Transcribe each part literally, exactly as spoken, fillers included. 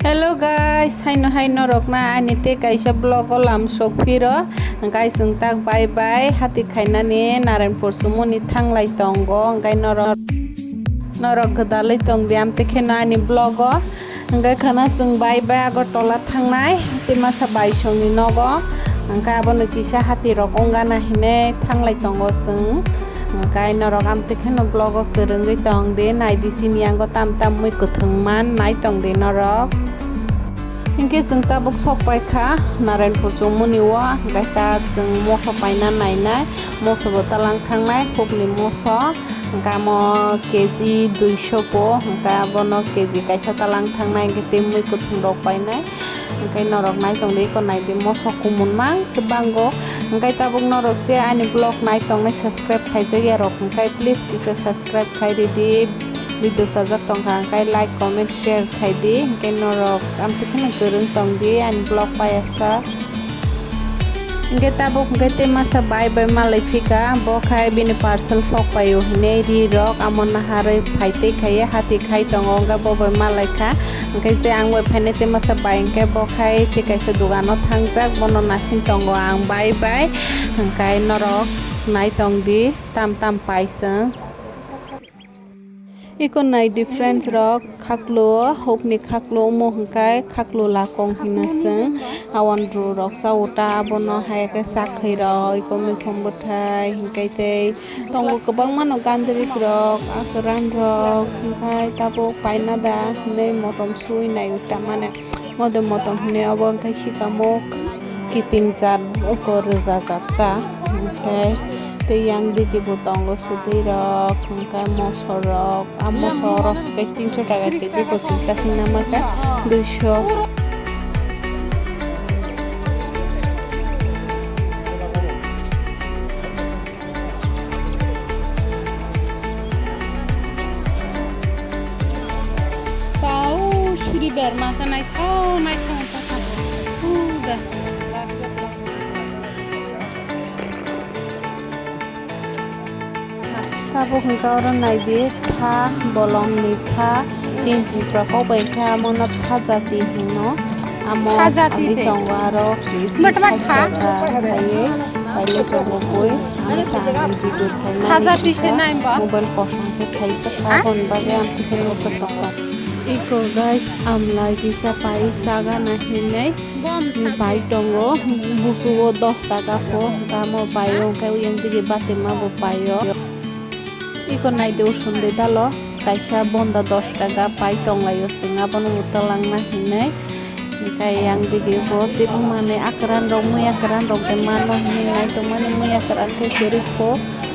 Hello guys, haino haino rokna ani tei kaisa vlog o lam sok phiro. Hwnkhe chwng tak bye bye hati khainani Narayanpur chumuni thanglai tongo. Hwnkhe norok, norok gwdalwi tongdi amtwi kheno ani vlog o. Hwnkhe khana chwng bye bye Agartala thangnai tei masa bai songni nogo. Hwnkhe abono kisa hati rok wngana hinwi thanglai tongo chwng. Hwnkhe norok amtwi kheno vlog o kwrwngwi tongdi, naidi sini yango tam tam mui kwthwng man nai tongdi norok. Hinkhe chwng tabuk sok paikha Narayanpur chumuni o, hwnkhe tak chwng moso paina nainai, moso bo talang thangnai, khukni moso, hwnkhe amo K G duiso bo, hwnkhe abono K G kaisa talang thangnai, hwnkhe tei mui kwthwng rok painai. Hwnkhe norok nai tongdi, eko naidi moso kumun mang se bango. Hwnkhe tabuk norok je ani vlog nai tongnai subscribe khaijak ya rok hwnkhe please kisa subscribe khai ridi. Video chajak tongkha hwnkhe like, comment, share khaidi. Hwnkhe norok amtwi kheno kwrwng tongdi ani vlog paiyasak. Hwnkhe tabuk hwnkhe tei masa bai bai malai phika, bo khai bini parcel sok paio hinwi ri rok amo naharwi phai tei khaiya hati khai tongo, hwnkhe bo bai malai kha. Hwnkhe je ang bai phainai tei masa bai hwnkhe bo khai tei kaisa dogano thangjak, bono naising tongo ang bai bai. Hwnkhe norok nai tongdi tam tam pai chwng. Eko naidi friends rok, khaklo, hokni khaklo omo hwnkhe khaklo lakong hino chwng. Awan ru rok cha uta abono hai khe chakhwi rok, eko mikhom bwthai hwnkhe tei tongo kwbangma no gandrik rok, akwran rok, hwnkhe tabuk paina da hinwi motom sui nai uta mane. Modom motom hinwi obo hwnkhe sikamo kiting jat oko rwja jat ta, hwnkhe tei yang digi bo tongo sudui rok, hwnkhe moso rok, a moso rok hwnkhe tinso taka keji bo chwng kasing nama khe duiso. Tao suri berma ta naithok naithok wngkha kha. Puda. Tabuk hwnkha oro naidi tha bolongni tha chini Tripura kok bai khe amo no tha jati hino. Amo tha jati ani de. Tongo aro twi twi tha side tha. Tha khaiwi pailai tongo bui. Ano sa ang video khaimani tha jati se nai ba? Mobile kosong khe khaijak kha. Ha? Aboni bagwi ang tikheno tongo. Iko guys, amlai kisa pai chaga na hinwi pai tongo. Busugo dos taka po, tamo paio, hwnkhe uyang digi batima bo paio. Iko naidi usundui dalo kaisa bonda dos taka pai tonglaio, chwng abono bo twlangna hinwi. Hwnkhe yang digi bo teibo manwi akwran rok, mui akwran rok de mano hinwi naitongmani, mui akwran khe kwrwi kho.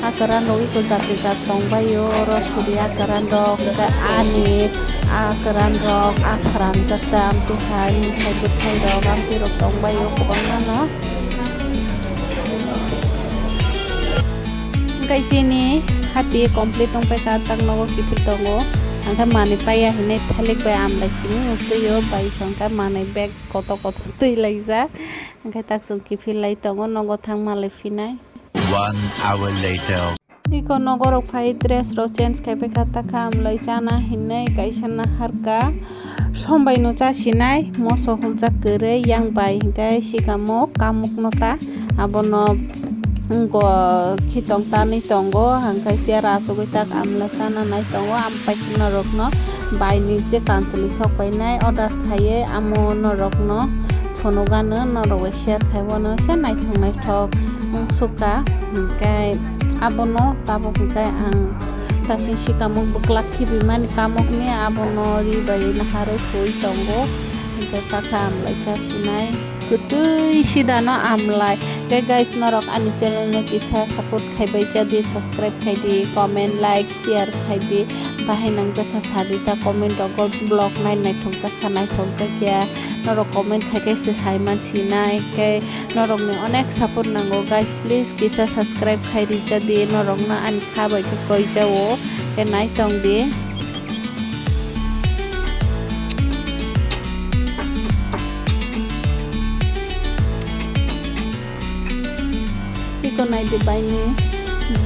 Akwran rok iko jati jat tongbaio, oro suri akwran rok, hwnkhe ani akwran rok, akwran jat tam tihai, mithai bwthai rok, amtwi rok tongbaio kwbangma no. Hwnkhe chini hati complete wngpai kha, tak nogo kiphil tongo. Hwnkhe manwi paiya hinwi thalik bai amlai simi uktwi o, bai hwnkhe manwi bag kotor kotor twi laijak. Hwnkhe tak chwng kiphil lai tongo, nogo thang malai phinai. One hour later. Iko nogo rok phai dress rok change khai pai kha, takha amlai chana hinwi kaisa naharka. Sombai no chasinai, moso huljak kwrwi, yang bai hwnkhe sikamo kamuk no ta. Abono wngkha khitong tanwi tongo, hwnkhe chair achugwi tak amla chana nai tongo. Ampai norokno bai ni je kanchwlwi sok painai order khaiwi, amo norokno phunukgano, norok bai share khai wano se naithok naithok wngsukha. Hwnkhe abono tabuk hwnkhe ang tasing sikamuk bwklak khibimani kamukni abono ri bai naharwi sui tongo. Hwnkhe takha amlai chasinai. Kwtwi sidano amlai. Khe guys, norok ani channel no kisa support khaibai chadi, subscribe khaidi, comment, like, share khaidi. Bahai nangjakha sadi ta comment rogo, vlog nai naithokjakha, naithokjakya. Norok comment khai khe se saiman sinai. Khe norokni onek support nango guys, please kisa subscribe khai rijadi. Norokno ani kha bai khe koijao. Khe naitongdi. Iko naidi baini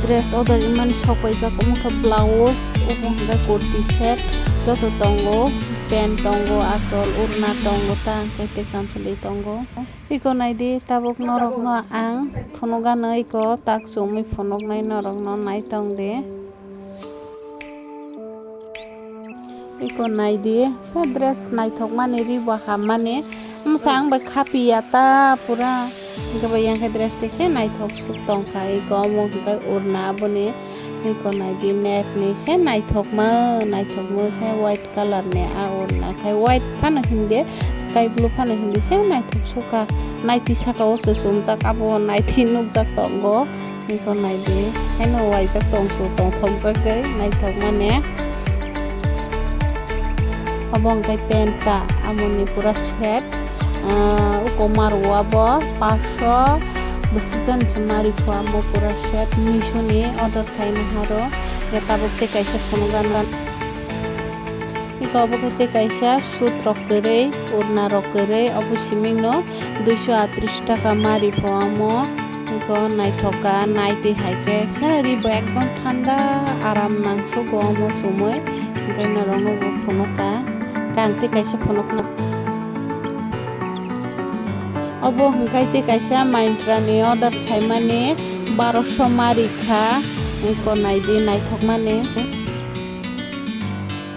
dress order imani sok paijak, omo khe blouse, obo hwnkhe kurti set joto tongo. pant tongo, achol, urna tongo, ta hwnkhe tei kamchwlwi tongo. Iko naidi, tabuk norokno ang phunukgano iko tak chumui phunuknai norokno naitongdi. Iko naidi, sa dress naithokmani, ribo hammani. Msa ang bai khapiya ta pura. Hwnkhe bai yang khe dress kaisa naithok suk tongkha. Iko omo hwnkhe urna aboni. Iko naidi net ni se naithokma, naithokma se white colour ni a urna khai white phano hindi, sky blue phano hindi se naithok sukha. Naiti saka o se chumjak abo naiti nukjak tongo. Iko naidi, haino waijak tongsu tongthokjagwi naithokmani. Obo hwnkhe pant ta, amoni pura set. Ah, uko maru abo paanch sho bwswk jan se mari phu amo pura set, Meesho ni order khaina haro. Ya tabuk tei kaisa phunukgano. Iko obo khe tei kaisa suit rok kwrwi, urna rok kwrwi, obo siming no duiso atris taka mari phu amo. Iko naithok kha, naitwi hai khe se ri bo ekdom thanda, aram nangsugo omo chumui. Hwnkhe norokno bo phunukha, khe ang tei kaisa phunukna. Obo hwnkhe tei kaisa Myntra ni order khaimani, barosho mari kha, iko naidi naithokmani.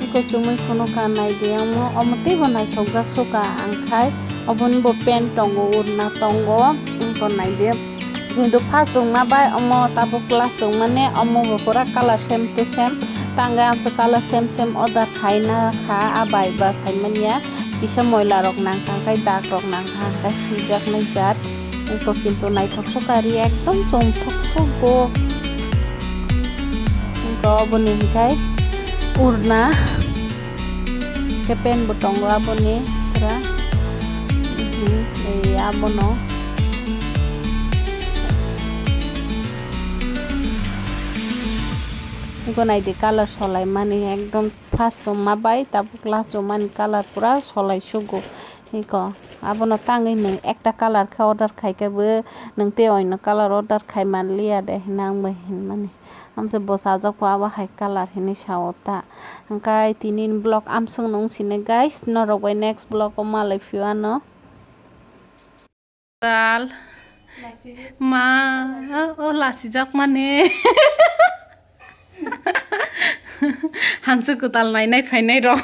Iko chumui phunukha naidi omo, omo teibo naithokjak sukha ang khai. Oboni bo pant tongo, urna tongo, iko naidi. Kintu first chwngma bai omo tabuk last chwngmani omo bo pura colour same to same. Tangwi amsa colour same same order khaina kha, a bai ba saimanya. Kisa moila rok nangkha, khai dak rok nangkha, khai sijaknai jat. Iko kintu naithok sukha ri ekdom chumthok sugo. Iko oboni hwnkhe urna. Khe pant bo tongo aboni pura. Mhm, ei abono. Iko naidi colour solai mani ekdom first chwngma bai tabuk last chwngmani colour pura solai sugo. Iko abono tangwi nwng ekta colour khe order khaikhe bo nwng tei oino colour order khai manliya de hinwi ang bai hinmani. Amsa bo chajak pho abo hai colour hinwi sao ta. Hwnkhe tini ni vlog amswk nung sini guys, norok bai next vlog o malai phio ano. Tal. Ma, o lasijak mani. Hansu kwtal nainai phainai rok.